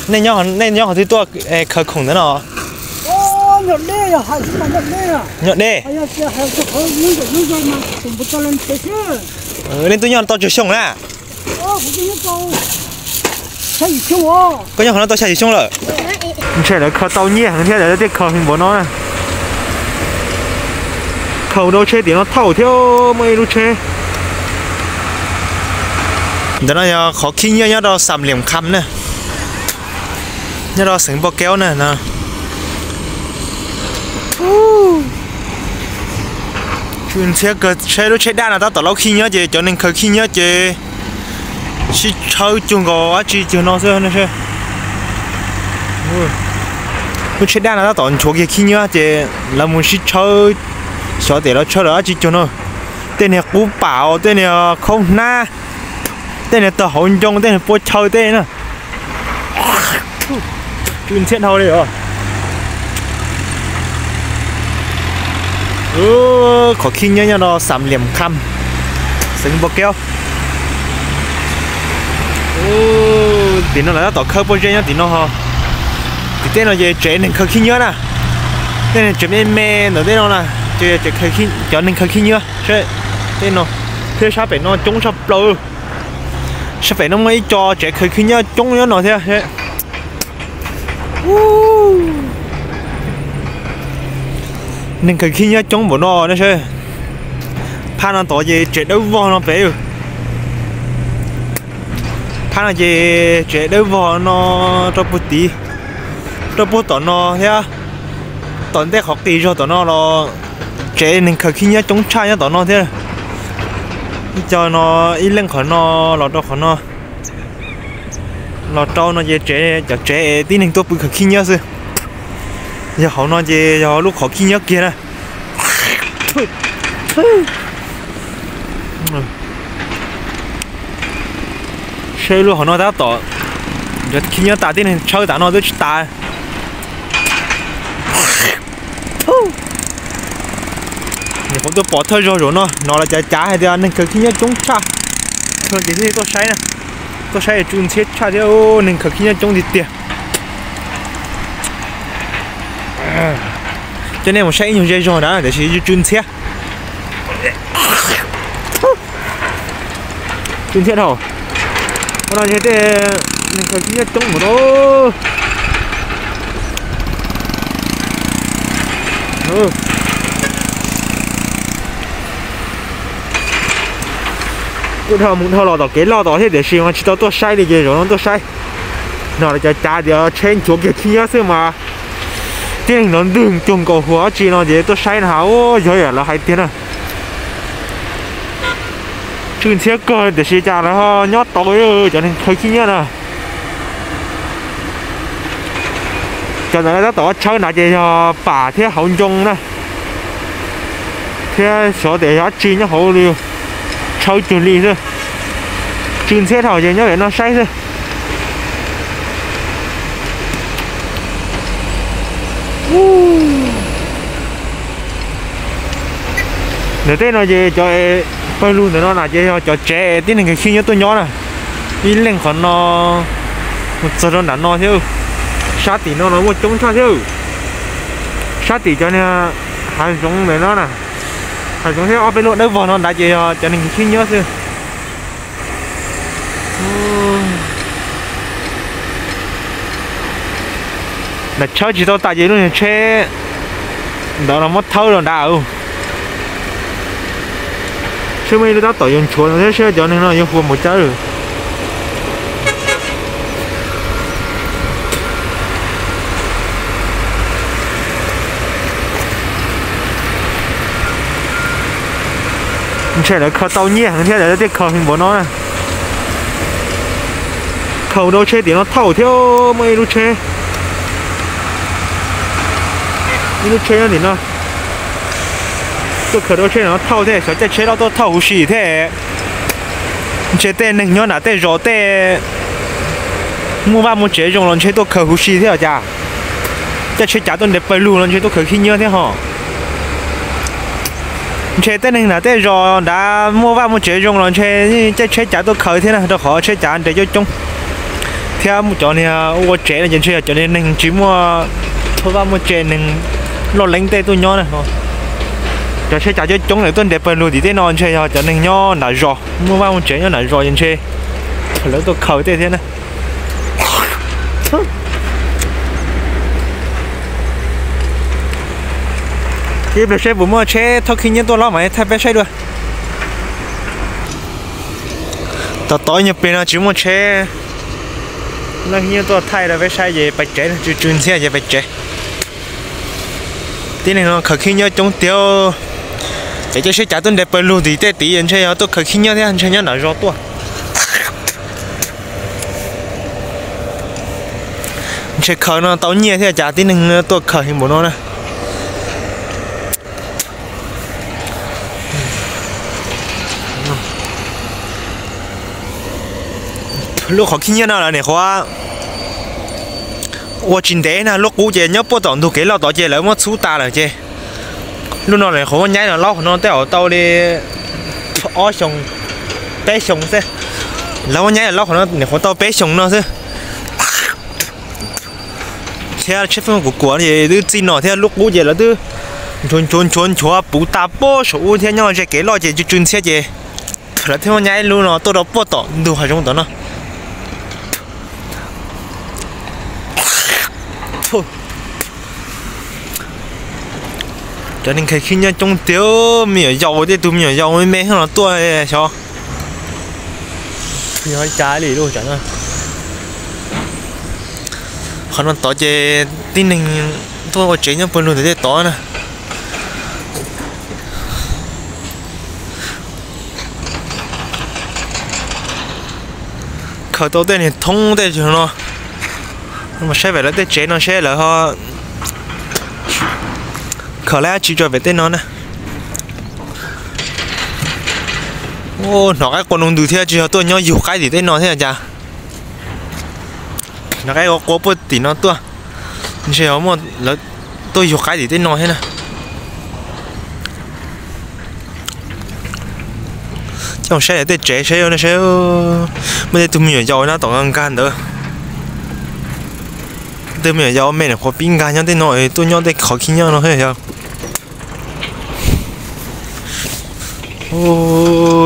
Nej nyob, nej nyob qhov twg tuaj khaws khoom ntawd no? Nyob deb. Nej twb nyob tau tsawg xyoo na? Koj nyob qhov no tau xya yim xyoo lawm. Ntshe lawv khaws tau nyiaj heev thiab lawv thiaj khaws npaum no na. Khaws rau tsheb tim no thauj thiab muaj ib lub tsheb. Ntawm no yog qhov khib nyiab nyob rau Xam Liam Kham na, nyob rau xeev Npau Keub na no. Tsw ntxhiab kawg, saib lub tsheb daj no tab tom laub khib nyiab ces cov neeg khaws khib nyiab ces sib tshawb cuag nkaus dab tsi cuag no xwb. Lub tsheb daj no tab tom nchuav kiag khib nyiab ces lawv mus sib tshawb, xyov tias lawv tshawb lawv dab tsi cuag no. Tej niag qub pam, tej niag khaub hnab, tej niag tawg hauv ncoo, tej niag pua chaw tej na. Tsw ntxhiab dhau li os. Qhov khib nyiab nyob rau Xam Liam Kham, xeev Npau Keub. Tim no lawv tab tom khawb pob zeb nyob tim no ho. Tim tej no ces tsev neeg khaws khib nyiab na. Tej neeg tsev me me ntawm tej no na, ces cov neeg khaws khib nyiab tej no. Thiab sab pem no coob tshaj plaws. Sab pem no muaj ib co tsev khaws khib nyiab coob nyob no thiab. Neeg khaws khib nyiab coob npaum no ne. Phab no tod ces tsev dawb vog no pem. Phab no ces tsev dawb vog no rau puag tid, rau puag tom no thiab. Tom ntej qhov qis zog tom no los tsev neeg khaws khib nyiab coob tshaj nyob tom no thiab. Ib co no, ib leej qhov no los rau qhov no. Los rau no ces tsev, cov tsev tib neeg tuaj pw khaws khib nyiab xwb. Yog hauv no ces yog lub qhov khib nyiab kiag na. Saib lub hauv no tab tom, cov khib nyiab tas tib neeg tshawb tas no twb tsis tas. Nyuam qhuav tuaj pom thawj zaug zaum no, no lawv cav cav hais tias neeg khaws khib nyiab coob tshaj. Ces thiaj tuaj saib na, tuaj saib tsw ntxhiab tshaj thiab, neeg khaws khib nyiab coob tiag tiag. Coj nej mus saib ib nyuag zej zog ntawd tiam sis tsw ntxhiab. Tsw ntxhiab dhau. Qhov no yog tej neeg khaws khib nyiab coob mus rau. Kuj dhau mus dhau los tom kev loj tod thiab tiam sis mas tsis tau tuaj saib li ces zaum no tuaj saib. No lawv cav cav tias tsheb nchuav kiag khib nyiab xwb mas tib neeg no ntwg cuag nkaus huas dab tsi no ces tuaj saib no ha, yog yam lawv hais tiag na. Tsw ntxhiab kawg tiam sis cas lawv ho nyob tau cov neeg khaws khib nyiab na. Cov ntawd tab tom tshawb nrad ces yog pam thiab hauv ncoo na, thiab xyov tias yog dab tsi nyob hauv li, tshawb cuag li xwb. Tsw ntxhiab dhau ces nyob pem no saib xwb. Ntawm tej no ces cov pawg lug ntawm no na ces yog cov tsev tib neeg khaws khib nyiab tuaj nyob na. Ib leeg qhov no mus txog rau nram no thiab. Sab tim no los muaj coob tshaj thiab. Sab tim cov niag hav zoov ntawm no na, hav zoov thiab ob peb lub dawb vog no nrad ces yog cov neeg khaws khib nyiab xwb. Nram tshawb tsis tau tas ces lub niag tsheb ntawd los muab thawb rau nrad. Seb muaj ib lub tab tom yuav nchuav no thiab seb cov neeg no yuav huas npaum cas. Ntshe lawv khaws tau nyiaj heev thiab lawv thiaj khaws npaum no na. Khaws rau tsheb tim no thauj thiab, muaj ib lub tsheb, ib lub tsheb nyob tim no. Tuaj khaws rau tsheb no thauj thiab, xyov caij tsheb loj tuaj thauj huv si thiab. Ntshe tej neeg nyob nram tej zos tej muaj vaj muaj tsev zoo los ntshe tuaj khaws huv si thiab cas. Caij tsheb cav tuaj ntes pawg lug los ntshe tuaj khaws khib nyiab thiab ho. Ntshe tej neeg nram tej zos nrad muaj vaj muaj tsev zoo los ntshe caij tsheb cav tuaj khaws thiab na, rau qhov tsheb cav nres coob coob. Thiab cov niag ua tsev no ces ntshe yog cov niag neeg tsis muaj vaj muaj tse, neeg loj leeb tej tuaj nyob na. Cov tsheb cav coob coob lawm tuaj nres pawg lug tim tej no ntshe yog cov neeg nyob nram zos, muaj vaj muaj tsev nyob nram zos ces ntshe lawv tuaj khaws tej thiab na. Ib pliag seb puas muaj tsheb thauj khib nyiab tuaj los mas thaij peb saib dua. Tom tod ib nyuag pliag no tsis muaj tsheb thauj khib nyiab tuaj thaij rau peb saib ces pais tsev, tsw tsw ntxhiab ces pais tsev. Tib neeg no khaws khib nyiab coob tiag. Ces cov tsheb cav tuaj nres pawg lug tim tej tid ntshe yog tuaj khaws khib nyiab thiab ntshe nyob nram zos tuaj. Ntshe khaws no tau nyiaj thiab cas tib neeg tuaj khaws heev npaum no na. Lub qhov khib nyiab no lawv nim qhuav ua tsis ntev na, lub qub ces nyob puag tom ntug kev loj tod ces lawv muab txhub tas lawm ces lub no lawv nim qhuav muab nyaib los laub qhov no tej zaum tau li ob xyoos, peb xyoos xwb. Lawv muab nyaib los laub qhov no nim qhuav tau peb xyoos no xwb. Thiab tsheb feeb kuv kuam ces twb txij no thiab lub qub ces lawv twb nchuav nchuav nchuav nchuav puv tas puag saum ub thiab nyob ze kev loj ces tsw tsw ntxhiab ces lawv thiaj muab nyaib lub no tuaj rau puag tom ntug hav zoov tom no. Cov neeg khaws khib nyiab coob tiag, me nyuam yaus, tej tug me nyuam yaus me me thiab los tuaj xyov yog cas li lauj. Qhov no tod ces tib neeg tuaj ua tsev nyob pawg lug ntawm tej tod na. Khaws tau tej niag thoob tej no, mas saib pem lawv tej tsev no seb lawv ho khaws dab tsi rau pem tej no na. Hnov qaib qua noo ntws thiab, tsis yog tuaj nyob yug qaib tim tej no thiab cas. Hnov qaib qua qua puag tim no tuaj, ntshe yog muaj lawv tuaj yug qaib tim tej no thiab na. Coj saib tej tsev saib, saib muaj tej tug me nyuam yaus nyob tom nkag ntawd. Tej me nyuam yaus me nyuam qhuav pib nkag nyob tej no, tuaj nyob tej qhov khib nyiab no thiab yog.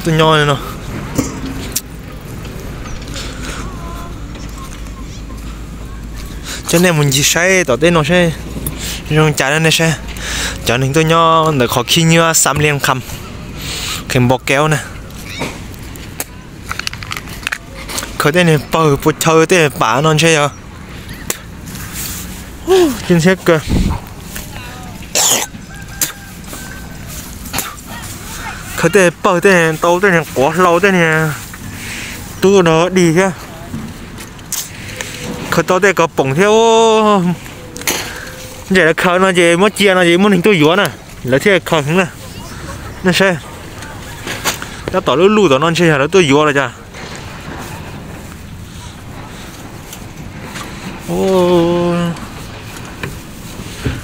Tuaj nyob no. Coj nej mus ncig saib tom tej no seb zoo cas nej saib. Cov neeg tuaj nyob ntawm qhov khib nyiab Xam Liam Kham, Kheem Npo Kev na. Khaws tej niag pawg pua chaw tej pam no ntshe yog. Ci ntxhiab kawg. Khaws tej pawg tej tau tej niag quav hlau tej niag tub dog dig thiab. Khaws tau tej kos poom thiab. Ntsaim lawv khaws no ces muab cia no ces muaj neeg tuaj yuav na, lawv thiaj khaws heev na. Nej saib, tab tom lub luj tom no ntshe yog lawv tuaj yuav los cas.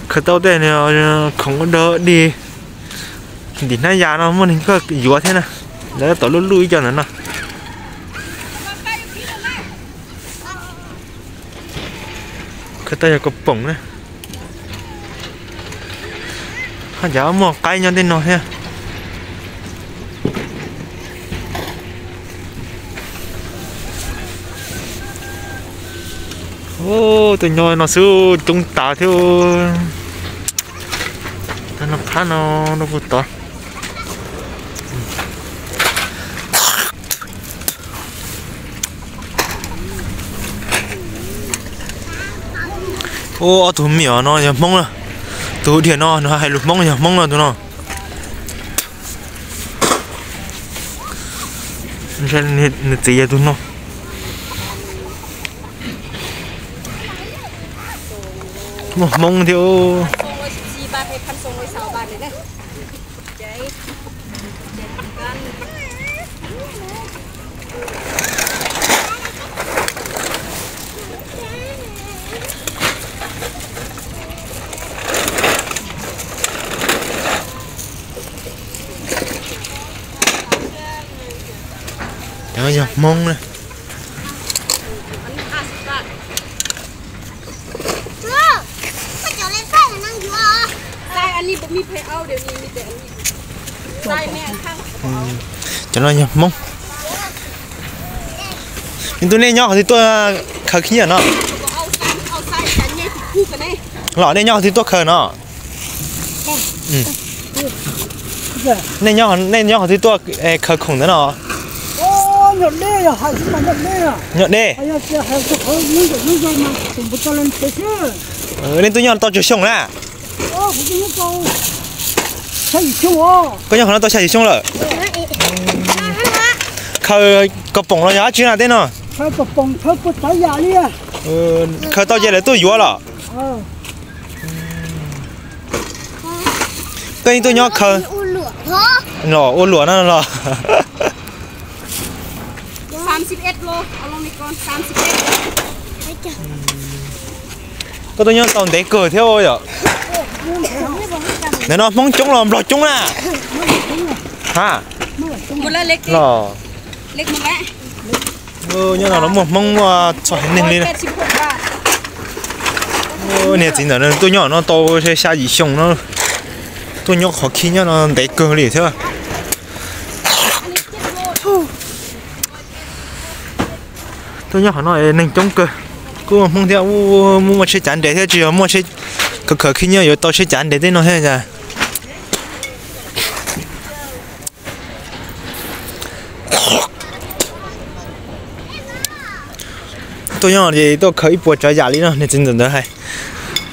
Khaws tau tej khoom dog dig ntim hnab yas no muaj neeg tuaj yuav thiab na. Lawv tab tom lub luj ib co ntawm no. Khaws tau yog kos poom na. Haj yam muaj qaib nyob tej no thiab. Tuaj nyob no xwb coob tas thiab. Tag no phab no rau puag tod. Ob tug me nyuam no yog Hmoob na. Tus dhia no nws hais lus Hmoob yog Hmoob no tus no. Nws txiv yog tus no. Muaj Hmoob thiab. Cov yog Hmoob na. Cov no yog Hmoob. Tus nej nyob qhov twg tuaj khaws khib nyiab no? Los nej nyob qhov twg tuaj khaws no? Nej nyob qhov twg tuaj khaws khoom ntawd no? Nyob deb. Nej tuaj nyob tau tsawg xyoo na? Koj nyob qhov no tau xya yim xyoo lawm. Khaws kaus poom los yog dab tsi na tej no? Khaws tau ces lawv tuaj yuav los? Koj yeej tuaj nyob khaws los ua luam no los? Koj tuaj nyob tau ntev kawg thiab yom? Ntawm no Hmoob coob los Nplog coob na? Ha, los nyob no los muaj Hmoob muaj txhua haiv neeg li na. Niag txiv ntawm no tuaj nyob no tau xya yim xyoo no, tuaj nyob qhov khib nyob no ntev kawg li thiab. Tuaj nyob qhov no neeg coob kawg, kuj muaj Hmoob thiab, muaj tsheb cav nres thiab, tsis yog muaj tsheb, khaws khib nyiab yuav tau tsheb cav nres tej no thiab. Tuaj nyob ces tuaj khaws ib puas tsav yam li no, niag txiv ntawm ntawd hais.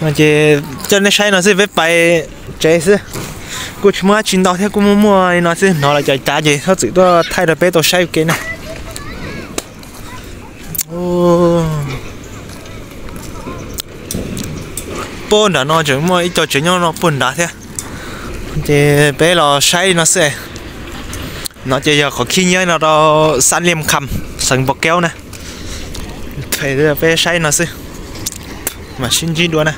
No ces coj nej saib no xwb, peb pais tsev xwb. Kuj tsis muaj dab tsi ntau thiab, kuj muaj muaj li no xwb, hnov lawv cov cav ces txhob txwm tuaj thaij rau peb tau saib ua ke na. Puag nram no tseem muaj ib co tsev nyob no puag nrad thiab. Ces peb los saib no xwb. No ces yog qhov khib nyiab no rau xab Liam Kham, xeev Npau Keub na. Peb saib no xwb, mam sib ntsib dua na.